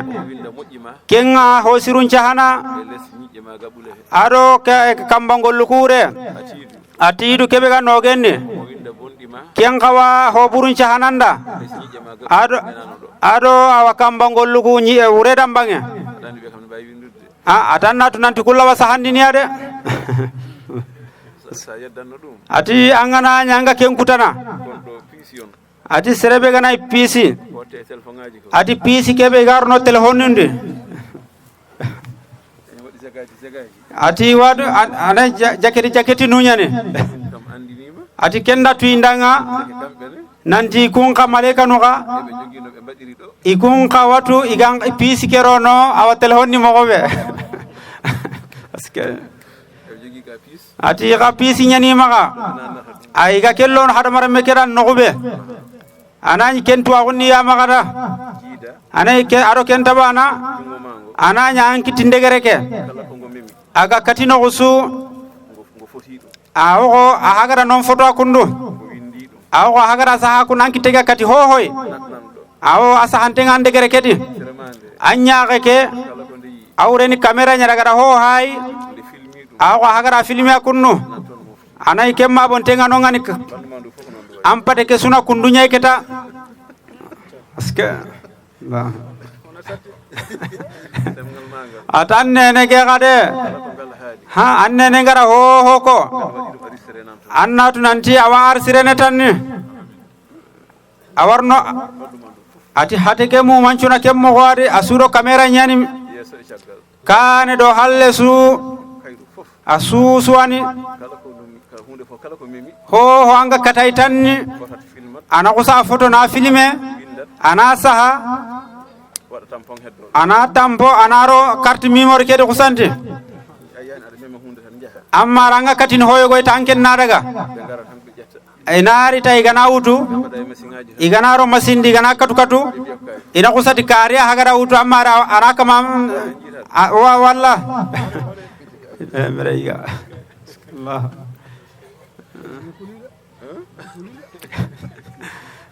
Ken ŋa hosirun cahana. Ado ke kambangollu kure. Atiidu kebe ga noogen ni. Ken kawa hoburun cahananda. Ado ado awa kambangollu ku nyi wure dan banŋe. A atan natu nanti kulla wa sahandiniya de. Ati an gana ɲa an ga ken kutana. Ati sere be gana i piisi. Ati piisi kebe i ga ro no telefon nundi. Ati wadu an- ana ja- jaketi jaketi nuɲani. Ati kenda tuinda ŋa. Nanti i kun xa malaikanu xa. I kun xa watu i gan i piisi kero no awa telefon ni moxo be. Parce que ati xa piisi ɲani maxa. Ay ga kello no hadamaren me kedan noxu be. Ana ɲi ken tuwaxunni ya maxa da. Ana ke aro ken tabana. Ana ɲa an kiti ndegere ke. A ga kati noxu su. A woxo a hagara non foto a kundu. A woxo a hagara saha kun an kitte ga kati hohoy. A wo a sahanten an ndegere kedi. An ɲaxe ke. A wureni kamera ɲa daga da hohay. A woxo a hagara filmi a kunnu. Anay kemma bon tenga no ngani ka. An pate ke suna kundu ɲay keta. Parce que ata an nene ge xa de. Ha an nene ngara hoho ko. An natu nanti awa ar sirene tanni. A warno. Ati hate ke mu mancuna ke moxo ade a sudo kamera ɲani. Kane do halle su. A susuwani. Hoho an ga katay tanni. Ana xusa foto na filme. Ana saha. Ana tampo ana ro carte memory kedi xusanti. Amma ra an ga katini hoyogoy ta an ken na daga. Ay naari ta i gana wutu. I gana ro masindi i gana katu katu. Ina xusati kariya hagara wutu amma ra ana kama. A- wa- walla. Eh, mere iga. Allah.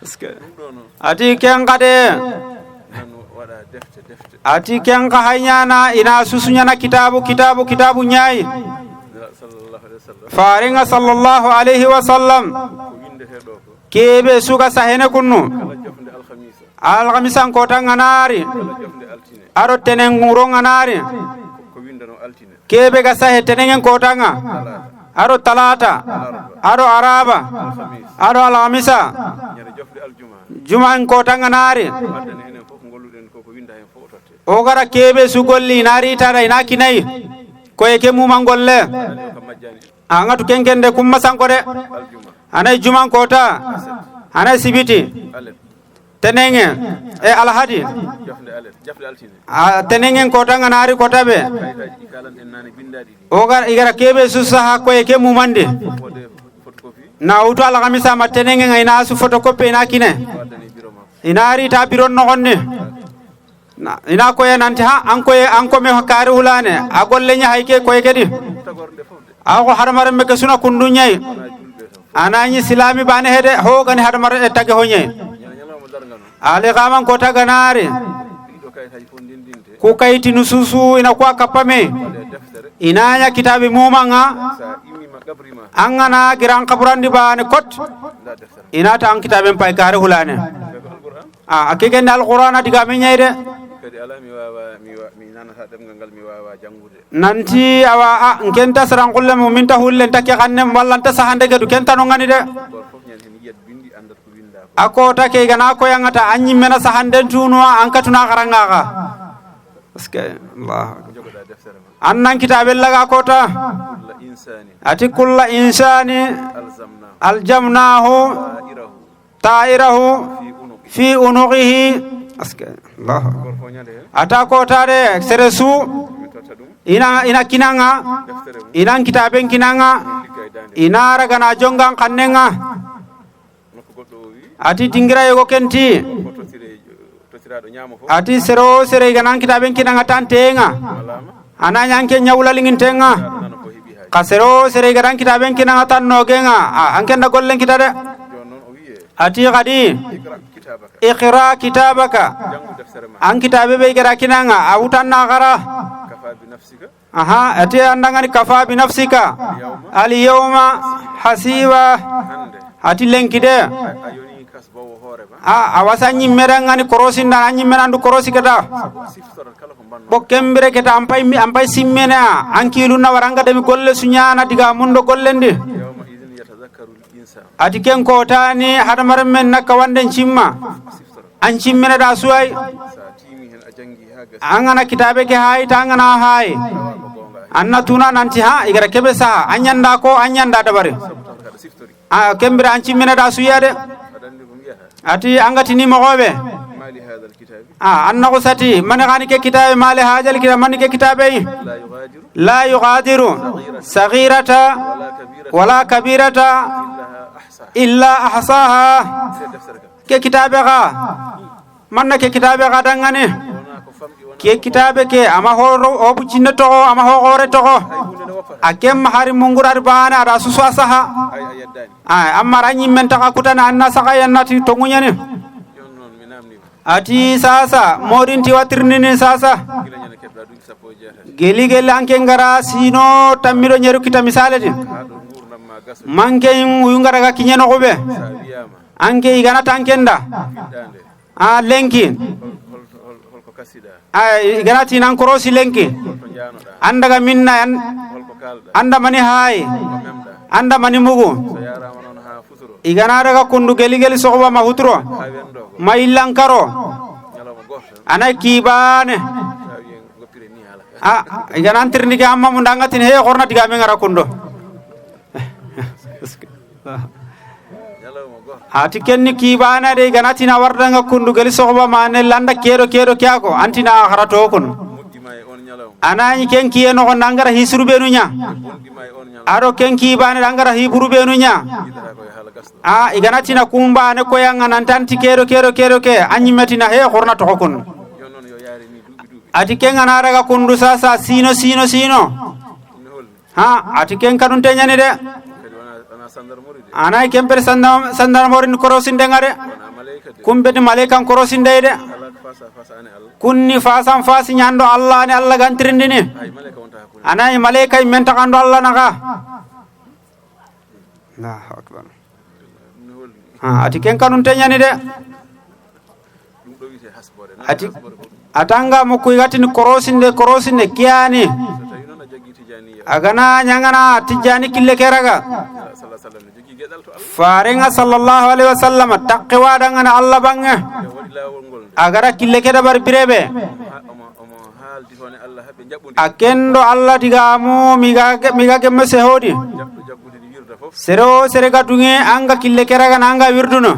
Parce que ati ken xa de. Ati ken xa hay ɲana ina susu ɲana kitabu kitabu kitabu ɲayi. Faringa sallallahu alayhi wa sallam. Kebe suga sahene kunnu. Alxamisan kota ŋa nari. Aro tenen ŋuro ŋa nari. Kebe ga sahe tenengen kota ŋa. Aro talata. Aro araba. Aro alxamisa. Juman kota ŋa nari. O gara kebe su golli nari tada ina kinai. Koye ke muman golle. A ŋatu kenkende kumma sanko de. Anay juman kota. Anay sibiti. Tenenge e alhadi. A tenengen kota ŋa nari kota be. O gara igara kebe su saha koye ke mumande. Na wutu alxamisa ma tenenge ŋa ina su photocopie ina kine. Ina ri ta biron noxonne. Na- ina koye nanti ha an koye an kome kari hulane a golle ɲa hayke koye kedi. A ko hadamaren meke suna kundu ɲayi. Ana ɲi silami bane hede ho gani hadamaren e tage ho ɲayi. Ali kaman ko taga nari. Ku kayti nususu ina kuwa kappame. Ina ɲa kitabi mumanga. An gana giran kaburandi bane kot. Ina ta an kitaben pay kari hulane. A a kegende alqur'ana diga men ɲayde. Kadi ala mi wawa mi wa- mi nanata ɗemgal ngal mi wawa janngude. Nanti awa a nkenta sarankulle mo minta hulle nta ke xanne walla nta sahande gedu kenta no ngani de. Goto fof ñande hen yiyat bindi andat ko winda ko. A kota ke gana ko yangata anyi mena sahande tunwa an katuna xaranga xa. Parce que Allah. Jogoɗa deftere ma. Annan kitabe laga kota. Kulla insani. Ati kulla insani. Alzamnahu. Aljamnahu. Ta'irahu. Ta'irahu fi unuqi. Fi unuqihi. Parce que Allahu akbar. Ata kotare sere su. Ina ina kinanga. Inan kitaben kinanga. Ina ragana jongan kannenga. Ati dingira yogo kenti. Ati sero sere ganan kitaben kinanga tantenga. Ana nyanke nyawla lingintenga. Ka sere o sere i ga da an kitaaben kini an ŋa tan no ge ŋa, a, an ke nda gollen kita de. A ti kadi, iqra kitabaka. An kitaabe be i ga da kini an ŋa, a wutan na xara. Aha, a ti an da ŋa ni kafa bi nafsika al yawma hasiba. A ti lenki de. A, a wasa an ɲimme da ŋa ni korosinda, an ɲimme na an du korosi keta. Bo ke bire keta an pay, an pay simmene a, an kiilun na wara an ga demi golle su ɲaana diga mundo gollen di. A ti ken ko tani hadamaren men na kawanden cimma. An cimmene da suway. An ga na kitaabe ke hayi ta an ga na hayi. An na tuna nanti ha, i ga da ke be saha, an ɲa nda ko, an ɲa nda dabari. A, ke bire an cimmene da suya de. A ti an ga tini moxo be. A, an na xo sati, mani xa ni ke kitaabe, ma li haza al kitab, mani ke kitaabe yi. La yughadiru saghirata wala kabirata illa ahsaha. Ke kitaabe xa, man na ke kitaabe xa da ŋa ni. Ke kitaabe ke, a ma ho ro-, ho bucinne toxo, a ma ho xoore toxo. A ke ma hari mungurari baane, a da susu a saha. Ay, amma ra ɲimmen taxa kutana, an na saxa yan na ti tonŋu ɲaani. A ti sasa, moodin ti wa tirindini sasa. Geli geli an ke ga ra siino tammi do ɲeru kita misaale di. Man ke in wuyu ga daga kiɲe noxu be. An ke i ga na ti an ke nda. A lenki. A, i ga na ti nan korosi lenki. An daga minna, an, an da mani hayi. An da mani mugu. I ga na daga kundu geli geli soxuba ma huturo. Ma illankaro. A na ki baane. A, i ga na an tirindi ke amma mun da an ga tini he xorna digaamen ŋa ra kundo. A ti ken ni ki baane de, i ga na ti na warda ŋa kundu geli soxuba ma ne landa kedo kedo ke a ko, an ti na xara to kun. A na ɲi ken kiye noxo nda an ga ra hisuru benu ɲa. A do ken ki baane da an ga ra hiburu benu ɲa. A, i ga na ti na kumba ne ko ya ŋa nan tanti kedo kedo kedo ke, an ɲimme ti na he xorna toxo kun. A ti ken ga na daga kundu sasa siino siino siino. Ha, a ti ken kanunte ɲaani de. A na ken pere sanda-, sandarmorin korosinde ŋa de. Kun be ti maleykan korosinde de. Kun ni fasan fasi ɲa an do Alla ni Alla ga an tirindini. A na maleyka i men taxa an do Alla naxa. Allahu akbar. Ha, a ti ken kanunte ɲaani de. A ti, a ti an ga mo ku i ga tini korosinde, korosinde kiyaani. A ga na ɲa an ga na Tijjaani kille ke raga. Faaren ŋa sallallahu alayhi wa sallam, taqiwa da an ga na Alla baŋŋe. A ga ra kille ke dabari bire be. A ken do Alla digaamu, mi ga ge-, mi ga gemme sehodi. Sere o sere ga duŋe, an ga kille ke raga na an ga wirduno.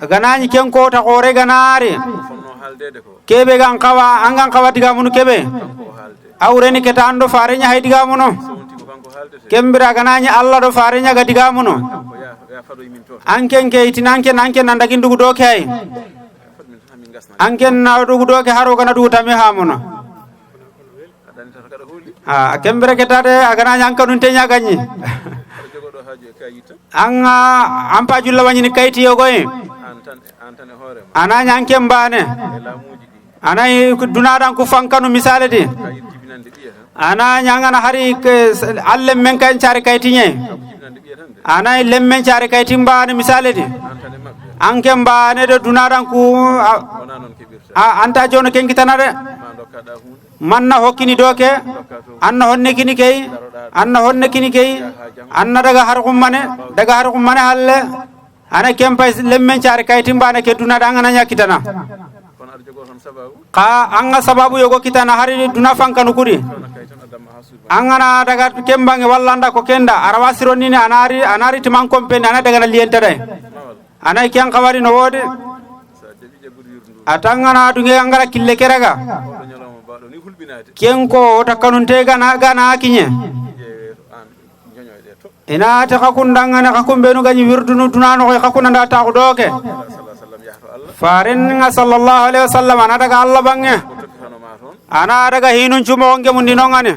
A ga na ɲi ken ko ta xoore ga na ri. Ke be ga an xawa, an ga an xawa digaamunu ke be. A wureni ke ta an do faare ɲa hay digaamunu. Ken bire a ga na ɲi Alla do faare ɲa ga digaamunu. An ken ke i ti na an ken, an ken na dagi dugu do ke ay. An ken na dugu do ke haro ga na dugu tami hamuno. A, ken bire ke ta de, a ga na ɲi an kanunte ɲa ga ɲi. An, a, an pa julla wa ɲi ni kayti yogo yi. A na ɲi an ken baane. A na ɲi duna da an ku fankanu misaale di. A na ɲi an ga na hari ke s-, an lemmen kan caari kayti ɲe. A na ɲi lemmen caari kayti baane misaale di. An ken baane do duna da an ku, a, a, an ta jono ken kitana de. Man na hokkini do ke, an na honne kini key, an na honne kini key, an na daga har xummane, daga har xummane halle. A na ken pay lemmen caari kayti baane ke duna da an ga na ɲa kitana. Xa an ga sababu yogo kitana hari duna fankanu kudi. An ga na daga ken baŋŋe walla an da ko ken da, a ra wa siro ni ni a na ri, a na ri ti man kompen, a na daga na liyente day. A na ken xawari no wode. A ti an ga na duŋe an ga ra kille ke raga. Ken ko o ta kanunte ga na, ga na kiɲe. I na ti xa kun da an ga na xa kun benu ga ɲi wirdunu duna noxo, xa kun na da taxu do ke. Faaren ŋa sallallahu alayhi wa sallam a na daga Alla baŋŋe. A na daga hinun cumo ŋe mundi no ŋa ni.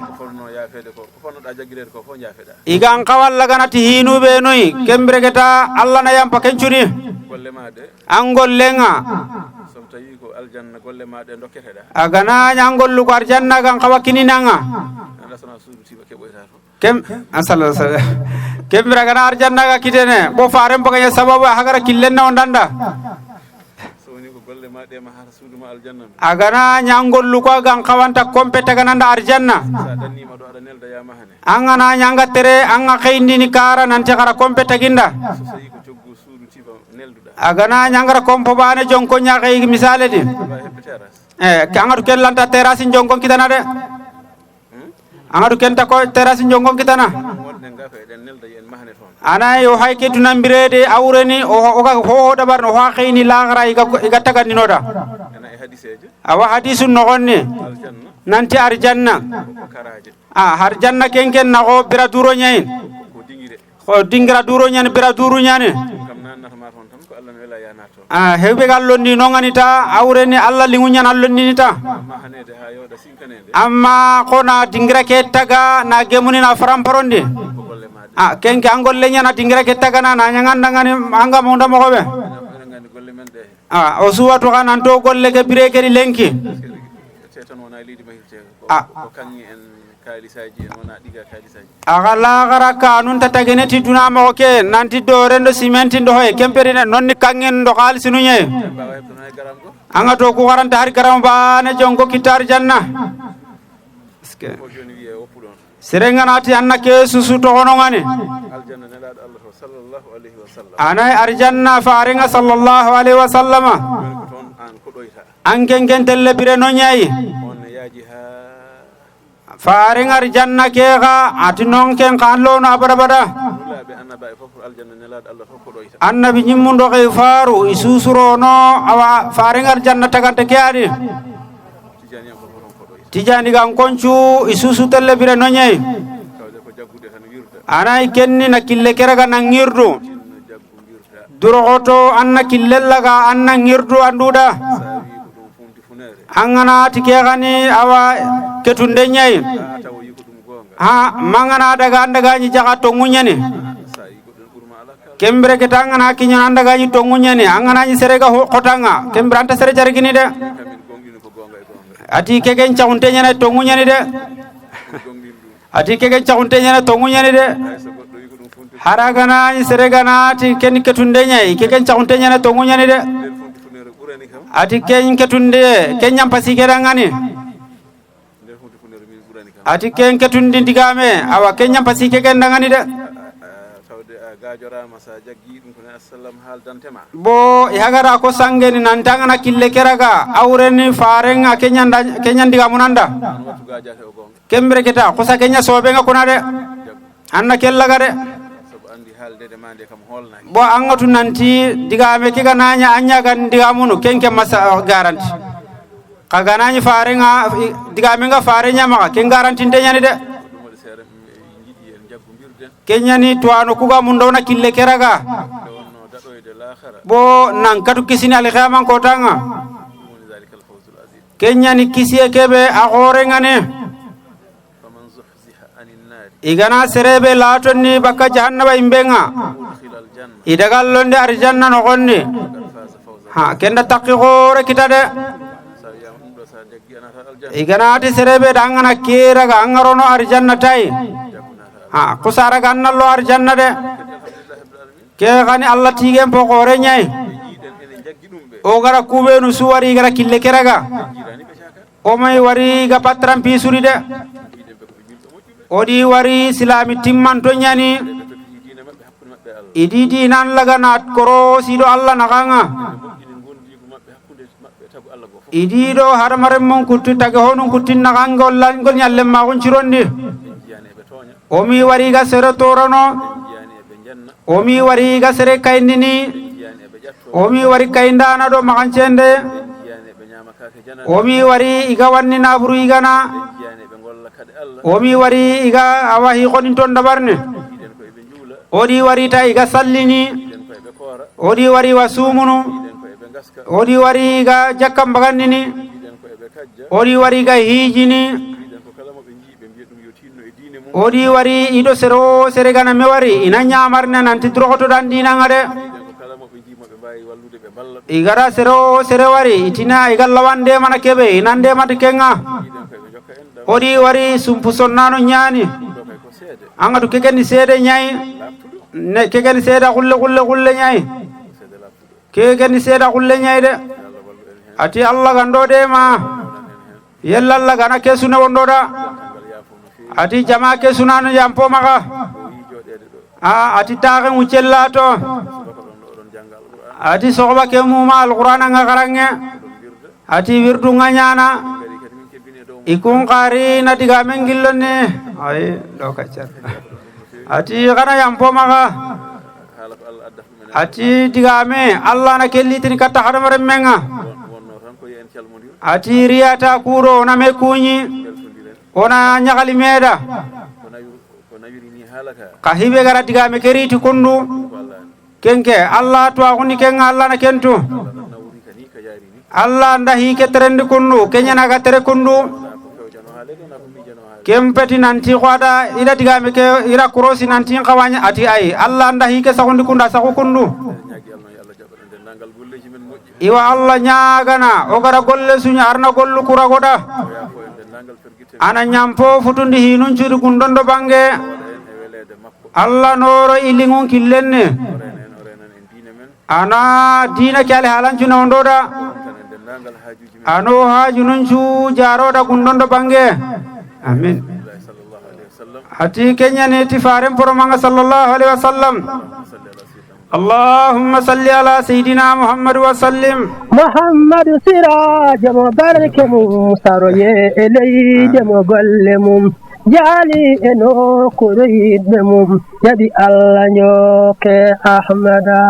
Jaafeede ko, ko ponnoɗaa jaggireede ko fof, jaafeɗaa. Igan kawalla ganati hiinuɓe noyi, kembiregeta Allah na yampa kencuni. Golle ma ɗe, angol lenga. So tawi ko aljanna, golle ma ɗe dokketeɗaa. A gana ñangol luko arjanna gan kawa kininanga. Anda sona suudu tiba keɓoyta to. Kem, asala, asala. Kembira gana arjanna ga kitene. Bo faren baganya sababu a hagara killen na ondanda. So woni ko golle ma ɗe ma hata suudu ma aljanna ndu. A gana ñangol luko gan kawanta kompe tagananda arjanna. Sa danni ma ɗo aɗa nelda ya mahane. An gana ñanga tere, an ga kayndini kara nanti kara kompe taginda. So tawi ko coggu suudu tiba nelduɗa. A gana ñangara kompo bane jonko ña kay misale di. Ba hebbe teras. Eh, ka angatu ken lanta terasi jonko kitana de. Hmm? Angatu ken ta ko terasi jonko kitana. Wonde nga ko eɗen nelda en mahane toon. Ana yo hay ke dunambirede awreni o, o ga ho dabar no ha kayni lagara iga, iga tagandinoda. Ena e hadiseeje. Awa hadisu no gonni. Aljanna. Nanti arjanna. Ko karaje. A, arjanna ken ken na ko bira duro ñayin. Ko dingire. Ko dingira duro ñani, bira duru ñani. Kam nan natama toon tan ko Allah no wela ya nat toon. A, hewbe gal londi no ngani ta, awreni Allah lingu ñan Allah ni ta. Amma hanede ha yoda sinkanede. Amma ko na dingira ke taga na gemuni na faramparondi. Ko golle ma de. A, kenke angol le ñana dingira ke taga na, na ñanganda ngani anga mo ndamo ko be. Ena, ena ngani golle men de. A, o suwatu kan anto golle ke bire ke di lenki. Te tan wona leydi mahirte ko, a, ko kaŋŋe en kaalisaaji en wona ɗiga kaalisaaji. Aga lagara kanun ta tagene ti duna mo ke nanti do rendo simenti ndo hoye kemperi ne nonni kangen ndo kalisi nu ñe. En mbawa heɓde noon e garam ɗo. Anga to ku garanta har garam bane jonko kitar janna. Est-ce que o joni wiye woppu ɗon. Serenganati anna ke susu to hono ngani. Aljanna nelaaɗo Allah to sallallahu alayhi wa sallam. Anay arjanna farenga sallallahu alayhi wa sallama. Joni ko toon an koɗoyta. Anken ken telle bire no ñayi. On ne yaaji ha. Faring arjanna ke ga ati non ken kan lo no abada bada. Nulaaɓe annabaaɓe fof ko aljanna nelaaɗo Allah fof koɗoyta. Annabi ñimmundo kay faru i susurono awa faring arjanna tagante ke adi. Tijani an fof oton koɗoyta. Tijani gan koncu i susu telle bire no ñayi. Tawde ko jaggude tan wirda. Anay kenni na kille kere ga nan ngirdu. Tinno jaggu ngirda. Durogoto anna killellaga anna ngirdu anduda. Sa wi ko ɗum funti funere. Angana ti ke gani awa ketunde ñayi. Ha tawa yi ko ɗum gonga. Ha mangana daga andaga ñi jaga to nguñani. Sa yi ko ɗum ɓurma ala kala. Kembere ke tangana kiñan andaga ñi to nguñani angana ñi serega ho-, kotanga kembere anta sere jargini de. Kamin gonɗini ko gonga e gonga. Ati kegen caxunte ñana to nguñani de. Gonɗin ɗum. Ati kegen caxunte ñana to nguñani de. Hay so goɗɗo wi ko ɗum funti. Hara gana ñi sere gana ti ken ketunde ñayi kegen caxunte ñana to nguñani de. Nden funti funere ɓurani kam. Ati ken ketunde ken ñampasi ke dangani. Nden funti funere min ɓurani kam. Ati ken ketundi digame awa ken ñampasi ke ken dangani de. A, a, a, tawde a gajorama sa jaggi ɗum ko ne assalam haaldante ma. Bo i hagara ko sangeni nan tangana kille keraga awreni farenga kenyanda kenyandiga munanda. An wattu gajate o gonga. Kembere kita kusa kenya sobe nga kuna de. Jaggu. Anna kellaga de. Sabu andi haaldede ma nde kam holnaki. Bo angatu nanti digame kiga nanya anya gan digamunu kenke masa garanti. Ka ganani farenga digame nga farenya maka ken garantinte ñani de. Ko ɗum waɗi seere, mm, en njiɗi en jaggondirden. Kenyani tuwano kuga mun dona kille keraga. Nde wonno daɗoyde laakhara. Bo nan katu kisini alkhiyaman kotanga. Ɗum woni zalikal fawzul azim. Kenyani kisiye kebe a gore ngane. Faman zuhziha anin nari. Igana serebe latonni baka jahannaba imbenga. Wa udkhila aljanna. Idagal londe arjanna no gonni. Faqad faza fawzan. Ha kenda takki gore kita de. Sa wiyama ɗum ɗo sa jaggi a natat aljanna. Iganati serebe dangana kiraga angarono arjanna tay. Jaggu natat aljanna. Ha kusaraga annallo arjanna de. Alhamdulillah rabbil alamin. Ke gani Allah tigen po gore ñayi. Ɓe yiiɗen ene jaggi ɗum ɓe. O gara kubenu suwari gara kille keraga. Ɓe jiidani ɓe caka. O may wari ga patran pisuri de. Yiiɗen ɓe ko ɓe julɓe moƴƴuɓe. O di wari silami timman to ñani. Ɓe toppiti diine maɓɓe hakkunde maɓɓe e Allah. Idi dinan laga nat koro sido Allah na ganga. Ɓe moƴƴini ngondiigu maɓɓe hakkunde maɓɓe e tagu Allah goo fof. Idi do harmare mon kuttu tage honun kuttin na ganga ngol ñallen ma gon cirondi. Ɓe jiyani eɓe tooña. O mi wari ga sere torono. Ɓe jiyani eɓe njanna. O mi wari ga sere kayndini. Ɓe jiyani eɓe ƴatto. O mi wari kayndana do makancende. Ɓe jiyani eɓe ñaama kaake janana. O mi wari iga wanni naburu igana. Ɓe jiyani eɓe ngolla kaɗe Allah. O mi wari iga awa hi konin ton dabarne. Jiiɗen ko eɓe njuula. O di wari ta iga sallini. Jiiɗen ko eɓe koora. O di wari wa sumunu. Jiiɗen ko eɓe ngaska. O di wari iga jakka mbagandini. Jiiɗen ko eɓe kajja. O di wari iga hijini. Jiiɗen ko kala mo ɓe njii ɓe mbiya ɗum yo tinno e diine. Oɗi wari iɗo sere o sere gana me wari ina ñamarne nanti drogotoɗan dinanga de. I gara sere o sere wari itina i galla wande mana keɓe inan de mata kenga. Oɗi wari sumpu sonnano ñani. Angatu kekeni seede ñayi. Ne kekeni seeda xulle xulle xulle ñayi. Kekeni seeda xulle ñayi de. Ati Allah gando de ma. Yella Allah gana kesune wondoɗa. Ati jama kesunano yampo maxa. A ati taxe mucella to. Ati soxba ke muma alqur'ana nga xarange. Ati wirdu nga ñana. Ikun xari na diga men gillonni. Ay do kaccar. Ati xana yampo maxa. Ati diga me Allah na kellitini katta hadamaren menga. Ati riyata kuɗo ona me kuñi. Ona ñaxali meeda. Xa hibe gara diga me keriti kundu. Kenke Allah tuwaxuni kenga Allah na kentu. Allah ndahi ke terendi kundu keñanaga tere kundu. Ken peti nanti xwada ila digame ke ira korosi nanti xawaña ati ay Allah ndahi ke saxundi kundu a saxu kundu. Iwa Allah ñagana o gara golle suña arna gollu kuragoda. Ana ñampo futundi hinun cudi gundondo bange. Allah noro ilingun killenne. Ana dina ke ali halancuna ondoda. Ano haju nuncu jaroda gundondo bange. Amin. Ati kenyani ti faren poromanga sallallahu alaihi wasallam. اللهم صل على سيدنا محمد وسلم. Muhammadu siraajo mo barke mum saroye e leyde mo golle mum jaali e nokkuure yiɗɓe mum jaɓi Allah njokke Ahmada.